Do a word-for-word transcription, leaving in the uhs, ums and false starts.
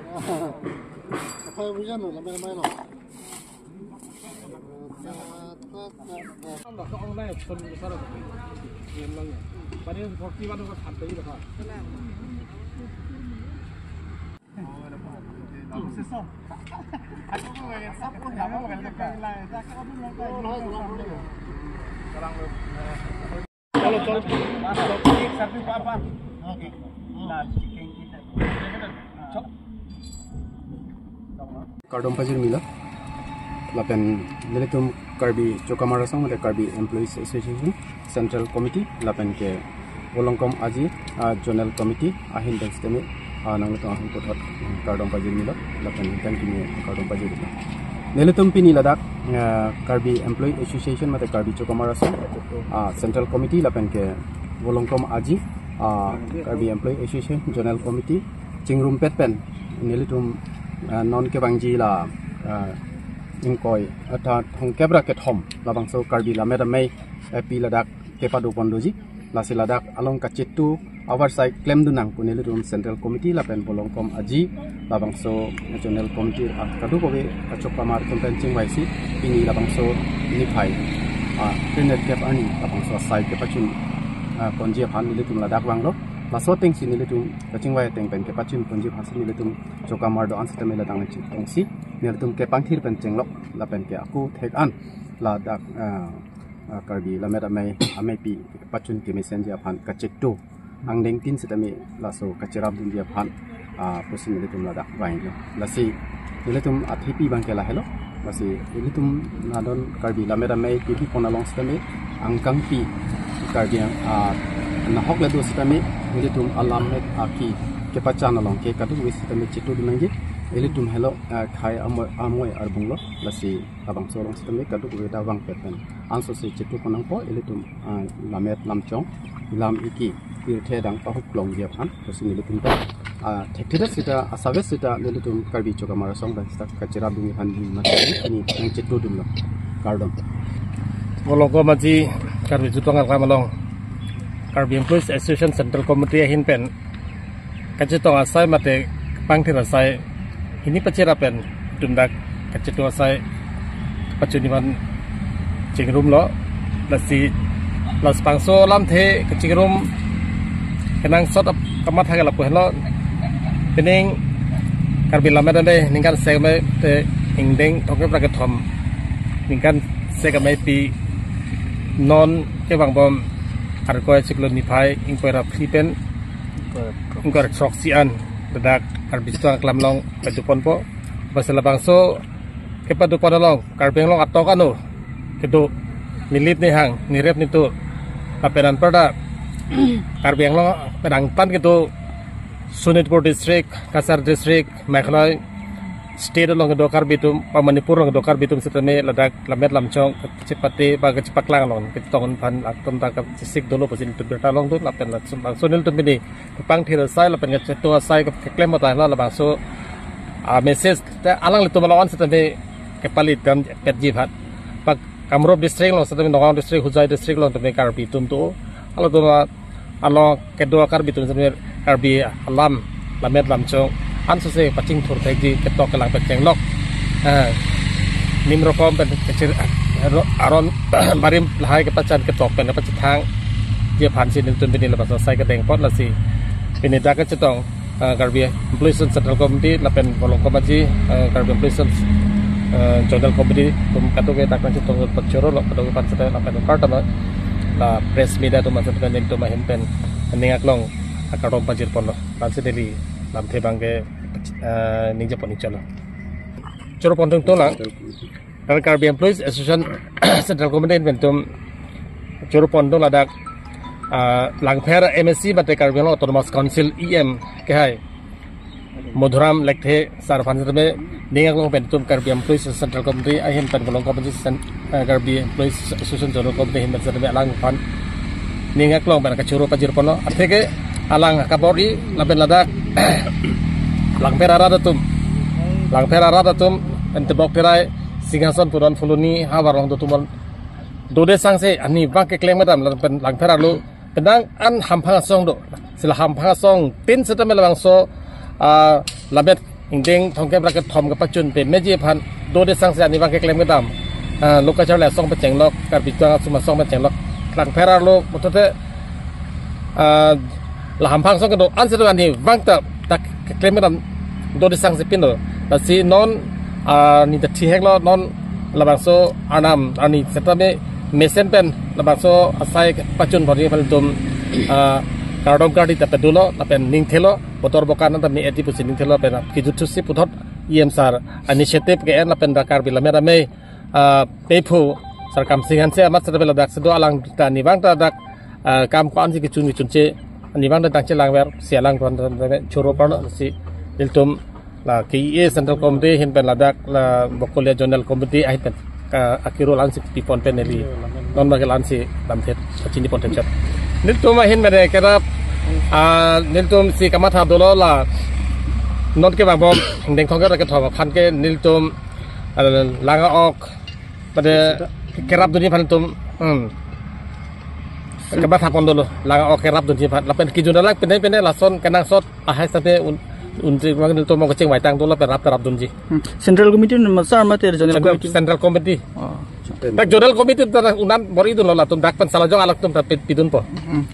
Apa yang bisa no, lamai-lamai no. Kardom pajirmi lo. Lapen nelitum Karbi Chokamar Asong mate Karbi Employees Association Central Committee lapen ke Volongkom Aji, ah, Zonal Committee ahin pen sitame, ah, nanglitum ahun puthot kardom pajirmi lo lapen thank you kardom pajirmi lo. Nelitum pini ladak, ah, Karbi Employee Association mate Karbi Chokamar Asong, ah, Central Committee lapen ke Volongkom Aji, ah, Karbi Employee Association Zonal Committee chingrumpet pen nelitum, ah, non kevangji la, ah, ingkoi, ah, tha thomkep ra kethom labangso Karbi Lammet Amei, eh, pi ladak kepado pon doji. Lasi ladak along kachetu avarsai klemdun nang pu nelitum Central Committee lapen Volongkom Aji labangso Zonal Committee, ah, kadokave kachok pamar atum pen chingvaisi pini labangso niphai, ah, three hundred kep arni labangso asai kepachun, ah, ponji aphan nelitum ladak vanglo. Laso atengsi nelitum kachingvai ateng pen kepachun ponji aphansi nelitum Chokamar do-an sitame ladak nangchetongsi nelitum kepangthir pen chenglok lapen ke ako thek an ladak, ah, ah, Karbi Lammet Amei, Ameipi pachun kemesenji aphan kachetu angdeng tin sitame laso kacherapdunji aphan, ah, pusi nelitum ladak vanglo. Lasi nelitum athepi abang ke lahelo. Lasi nelitum nadon Karbi Lammet Amei pipi pon along sitame angkangpi Karbi, ah, nahok le do sitame nelitum alammet aki kepachan along ke kadokave sitame chetudun nangji. Nelitum helo, ah, khei amoi, amoi arbung lo. Lasi labangso along sitame kadokave ta vangpet pen ansose chetu pon nangpo, ilitum, ah, lammet lamchong, lam iki, pirthe dang pahuklongji aphan pusi nelitum ta, ah, thekthe sita, asave sita nelitum Karbi Chokamar Asong pen sita kacherapdunji aphan di mati ini nangchetudunlo. Kardom. Volongkom Aji Karbi Jutong Aklam along Karbi Employees Association Central Committee ahin pen kachetong asai mate pangthir asai hini pachera pen itum dak kachetu asai pachunji aphan chingrumlo. Lasi labangso alamthe kachingrum kenangsot ap-, kamatha ke lapu henlo. Pining Karbi Lammet Amei ningkan sek amei te ingdeng thomkep ra kethom ningkan sek ameipi non kevangbom Arkoi chiklo niphai ingkoi ra phli pen ingkoi ra throksi an ladak Karbi Jutong Aklam along pado ponpo. Bangso labangso kepado pon along Karbi Anglong atok ano kedo, nilip nihang, nirep nitu, lapen anparta Karbi Anglong pen angtan kedo Sonitpur District, Cachar District, Meghalaya State along kedo Karbi atum, pa Manipur along kedo Karbi atum sitame ladak lammet lamchong kachepate ba kachepaklang along ketong aphan atum ta kachesik dolo pusi nelitum birta longdun lapen labangso nelitum pini pangthir asai lapen kachetu asai keklem ata la labangso, ah, message te alanglitum along an sitame kepali dam petji aphan. Pa Kamrup District along sitame, Nagaon District, Hojai District along tame Karbi atum do. Halatum along kedo Karbi atum sitame Karbi alam, lammet lamchong ansose pachingthur thekji, ketok kelang pen chenglok. Eh, nim rokom pen kechir, ro-, aron barim lahai kepachan ketok pen kepachethangji aphansi nelitum pini labangso asai kedeng pon. Lasi pini dak kachetong, eh, Karbi Employees Central Committee lapen Volongkom Aji, eh, Karbi Employees, eh, Zonal Committee atum kadokave dak nangchetong pachorolo, kadokave aphan sitame lapen anparta la press media atum aphan sitame nelitum ahin pen ning aklong akardom pajir ponlo. Labangsi neli lamthe abang ke, eh, ningje pon-ik chotlo. Choro pon tung tolang. Lapen Karbi Employees Association Central Committee pen itum choro pon tung ladak, ah, Langpher M A C mate Karbi Anglong Autonomous Council E M kehai Madhuram Lekthe sir aphan sitame ning aklong pen itum Karbi Employees Central Committee ahin pen Volongkom Aji Sen-, eh, Karbi Employees Association Zonal Committee ahin pen sitame alangphan ning aklong pen kachoro pajir ponlo. Atheke alang kabor-i lapen ladak Langpher arat atum, Langpher arat atum pen Tebok Terai, Singhason, Puron Phuloni havar along do atum, dode sangse arnivang keklem kedam lapen Langpher arlo penang an hamphang asong do. Si la hamphang asong tin sitame labangso, ah, lammet ingdeng thomkep ra kethom kepachun pemeji aphan dode sangse arnivang keklem kedam, ah, lo kacharli asong pachenglok, Karbi Anglong atum asong pachenglok, klangpher arlo pulote, ah, la hamphang asong kedo-an si do arnivang ta dak keklem kedam dode sangse pinlo. Lasi non, ah, ni ta thihek lo non labangso arnam arni setame mesen pen labangso asai pachun bhori pen tum, ah, kardom kardi ta pedulo lapen ning thelo, botor bokan ta me-et-i pusi ning thelo pen kejut thusi puthot E M sir initiative ke-en lapen dak Karbi Lammet Amei, ah, pephu Sar Kamsing Hanse amat setame ladak si do, alang ta arnivang ta dak, ah, kam ko-an si kechun kechunche arnivang ta tangche langver si alang ton choro parlo si nelitum la K E A Central Committee ahin pen ladak la Bokolia Zonal Committee ahin pen, ah, akiro la-an si pipon pen neli non bagi la-an si lamthe chini pon themchot. Nelitum ahin pen kerap, ah, nelitum si kamatha dolo la non kevang bom ingdeng thomkep ra kethom aphan ke nelitum, ah, Langa-ok pada kerap dunji aphan tum, hmm, kamatha pon dolo, Langa-ok kerap dunji aphan lapen kejun alang pene pene lason kenangsot ahai sate un, un, nelitum mong kecheng vaitang dolo pen rap kerap dunji. Hmm. Central Committee ma sir mate Zonal Central, Committee? Central Committee. Oh. Dak Zonal Committee ta unan bor-i dunlo, latum dak pen salajong alak atum ta pi-, pidunpo. Hmm.